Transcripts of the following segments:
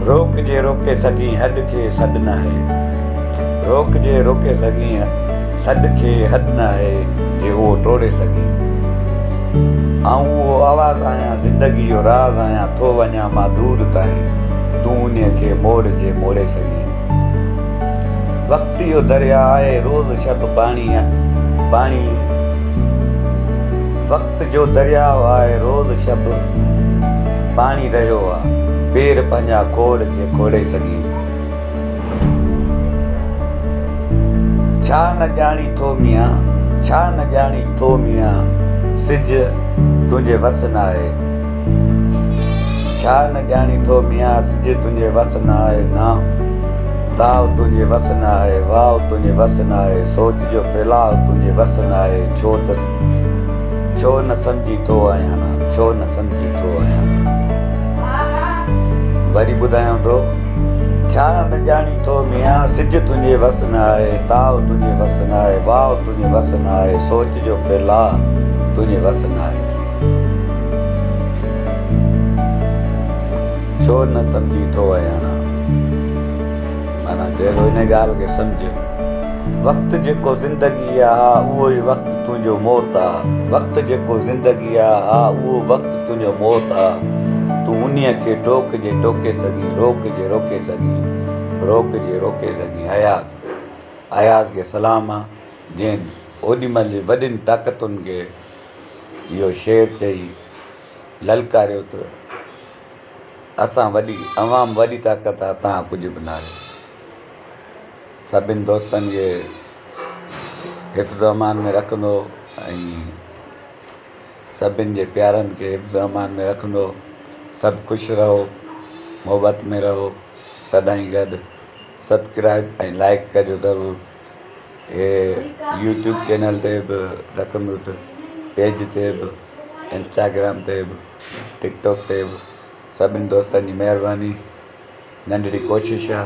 روڪ جي روڪي سگهين هڏ کي سڏ ناهي. روڪ جي روڪي سگهين سڏ کي حد ناهي جي اهو ٽوڙي سگهين. آئون اهو آواز آهيان زندگي جو راز آهيان ٿو وڃان مان دور تائين تون انهي کي موڙ جي موڙي سگهين. وقت اهو درياء آهي روز شب پاڻي پاڻي وقت جو درياء آهي روز شب پاڻي رهيو آ پير پنهنجا کوڙ جي کوڙي سگهين. ڇا نه ڄاڻي ٿو ميان ڇا نه ڄاڻي ٿو ميان سج تنهنجي وس ناهي ڇا نه ڄاڻي ٿو ميان سج تنهنجي وس ناهي نا تاء تنهنجي وس ناهي واء تنهنجي وس ناهي سوچ جو ڦهلاء تنهنجي وس ناهي ڇو ته ڇو نه سمجهين ٿو اياڻا ڇو نه سمجهين ٿو اياڻا وري ٻڌايان ٿو ڇا نه ڄاڻين ٿو ميان سج تنهنجي وس نه آهي تاء تنهنجي وس نه آهي واء تنهنجي وس نه آهي سوچ جو ڦهلاء تنهنجي وس نه آهي ڇو نه سمجهين ٿو اياڻا معنيٰ چئي ٿو ان ڳالهه کي سمجهه. وقت جيڪو زندگي آ ها اهو ئي وقت تنهنجو موت آ وقت جيڪو زندگي آ ها اهو وقت تنهنجو موت آ تون انهيء کي ٽوڪ جي ٽوڪي سگهين روڪ جي روڪي سگهين روڪ جي روڪي سگهين اياز اياز کي سلام آ جنهن اوڏي مهل جي وڏين طاقتن کي اهو شعر چئي للڪاريو ته اسان وڏي عوام وڏي طاقت آ توهان ڪجهه به ناهيو. سڀني دوستن کي حفظ امان ۾ رکندو ۽ سڀني جي پيارن کي حفظ امان ۾ رکندو سڀ خوش رهو محبت ۾ رهو سدائين گڏ سبسڪرائب ۽ لائڪ ڪجو ضرور هي يوٽيوب چينل تي به رکندس پيج تي به انسٽاگرام تي به ٽڪ ٽاڪ تي به سڀني دوستن جي مهرباني ننڍڙي ڪوشش آ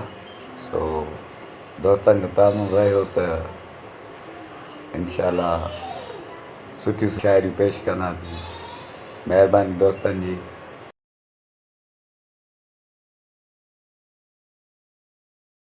سو دوستن جو تعاون رهيو ته انشاء الله سٺيون شاعريون پيش ڪنداسين مهرباني دوستن جي.